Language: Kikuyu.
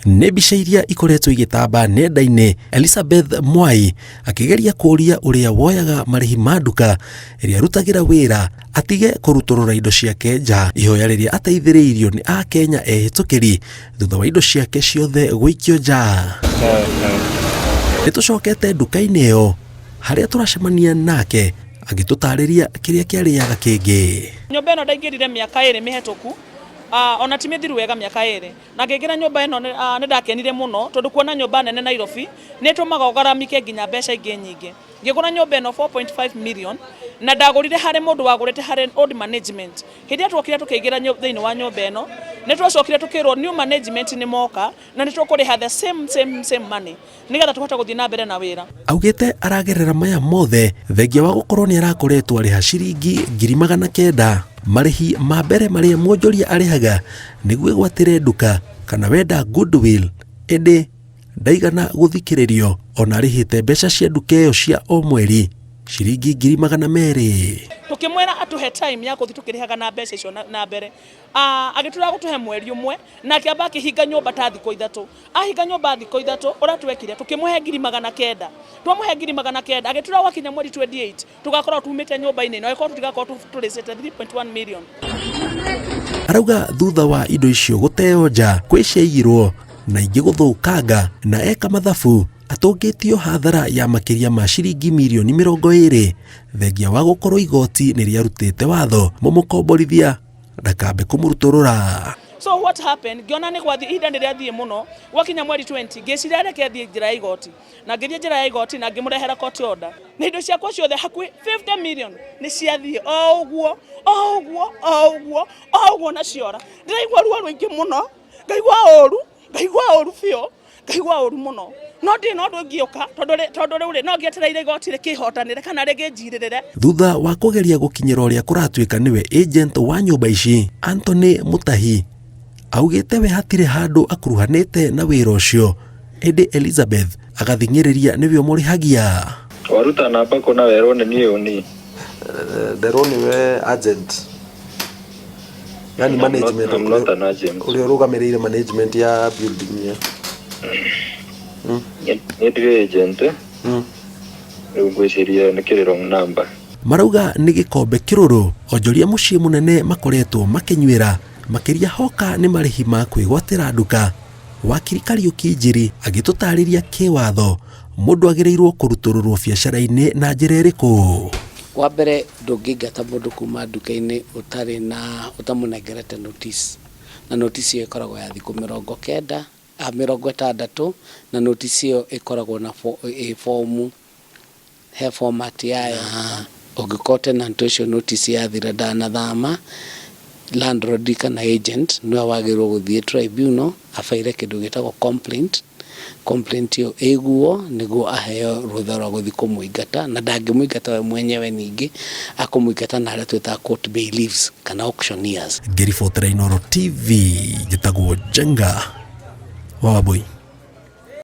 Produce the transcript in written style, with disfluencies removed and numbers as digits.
Nĩ mbica iria ikoretwo igĩtamba nenda-inĩ, Elizabeth Mwai akĩgeria kũũria ũrĩa woyaga marĩhi ma nduka ĩrĩa arutagĩra wĩra atige kũrutũrũra indo ciake nja, ihoya rĩrĩa ateithĩrĩirio nĩ Akenya ehĩtũkĩri thutha wa indo ciake ciothe gũikio nja. Nĩ tũcokete nduka-inĩ ĩyo harĩa tũracemania nake agĩtũtarĩria kĩrĩa kĩarĩaga kĩngĩ. Nyũmba ĩno ndaingĩrire mĩaka ĩrĩ mĩhetũku, ona ti mĩthiru wega mĩaka ĩrĩ. Na ngĩingĩra nyũmba ĩno nĩ ndakenire mũno tondũ kuona nyũmba nene Nairobi nĩ ĩtũmaga ũgaramike nginya mbeca ingĩ nyingĩ. Ngĩgũra nyũmba ĩno 4.5 million na ndagũrire harĩ mũndũ wagũrĩte harĩ old management. Hĩndĩ ĩrĩa twokire tũkĩingĩra thĩinĩ wa nyũmba ĩno nĩ twacokire tũkĩrwo new management nĩ moka na nĩ tũkũrĩha the same same same money nĩgetha tũhote gũthiĩ na mbere na wĩra. Augĩte aragerera maya mothe thengia wa gũkorwo nĩ arakoretwo arĩha ciringi 900,000 marĩhi ma mbere marĩa mwonjoria arĩhaga nĩguo ĩgwatĩre nduka kana wenda goodwill ĩndĩ ndaigana gũthikĩrĩrio ona arĩhĩte mbeca cia nduka ĩyo cia o mweri ciringi 200,000. Tũkĩmwĩra atũhe time ya gũthiĩ tũkĩrĩhaga na mbeca icio na mbere, agĩtwĩra gũtũhe mweri ũmwe na akĩamba akĩhinga nyũmba ta thikũ ithatũ. Ahinga nyũmba thikũ ithatũ, ũrĩa twekire tũkĩmũhe 900,000. Twamũhe 900,000 agĩtwĩra gwakinya mweri 28 tũgakorwo tumĩte nyũmba-inĩ ĩno angĩkorwo tũtigakorwo tũrĩcĩte 3.1 million. Arauga thutha wa indo icio gũteo nja kwĩ ciaiyirwo na ingĩ gũthũkanga na eka mathabu atũngĩtio hathara ya makĩria ma ciringi mirioni 20 thengia wa gũkorwo igoti nĩ rĩarutĩte watho mũmũkomborithia ndakambe kũmũrutũrũra. So what happened, ngĩona nĩ gwathiĩ ihinda nĩ rĩathiĩ mũno, gwakinya mweri 20 ngĩciria reke thiĩ njĩra ya igoti, na ngĩthiĩ njĩra ya igoti na ngĩmũrehera court order, na indo ciakwa ciothe hakuhĩ 50 million nĩ ciathiĩ o ũguo o ũguo o ũguo o ũguo na ciora. Ndĩraigua ruo rũingĩ mũno, ngaigua ũru, ngaigua ũru biũ, ngaigua ũru mũno, no ndirĩ na ũndũ ingĩũka tondũ rĩu rĩ no ngĩetereire igoti rĩkĩhotanĩre kana rĩngĩnjirĩrĩre. Thutha wa kũgeria gũkinyĩra ũrĩa kũratuĩka nĩwe agent wa nyũmba ici, Anthony Mutahi augĩte we hatirĩ handũ akuruhanĩte na wĩra ũcio, ĩndĩ Elizabeth agathing'ĩrĩria nĩwe ũmũrĩhagia. Waruta namba kũ na werwo nĩ niĩ ũni? Nderwo nĩwe agent. Yani management. I'm not an agent. Ũrĩa ũrũgamĩrĩire management ya building ĩyo. Niĩ ndirĩ agent. Rĩu ngwĩciria nĩ kĩrĩ wrong number. Marauga nĩ gĩkombe kĩrũrũ onjoria mũciĩ mũnene makoretwo makĩnyuĩra makĩria hoka nĩ marĩhi ma kwĩgwatĩra nduka. Wakiri Kariũki Njiri agĩtũtarĩria kĩwatho mũndũ agĩrĩirwo kũrutũrũrwo biacara-inĩ na njĩra ĩrĩkũ. Wa mbere ndũngĩingata mũndũ kuma nduka-inĩ ũtarĩ na ũtamũnengerete notice, na notice ĩyo ĩkoragwo ya thikũ 90, 60, na notice ĩyo ĩkoragwo na ĩ bomu, he format yayo. Ũngĩkorwo tenant ũcio notice yathira ndanathama, landlord kana agent nĩwe wagĩrĩirwo gũthiĩ tribunal abaire kĩndũ gĩtagwo complaint, complaint ĩyo ĩiguo nĩguo aheo rũtha rwa gũthiĩ kũmũingata, na ndangĩmũingata we mwenyewe ningĩ, akũmũingata na arĩa twĩtaga court bailiffs kana auctioneers. Ngĩribotera Inooro TV, njĩtagwo Njenga wa Wambui.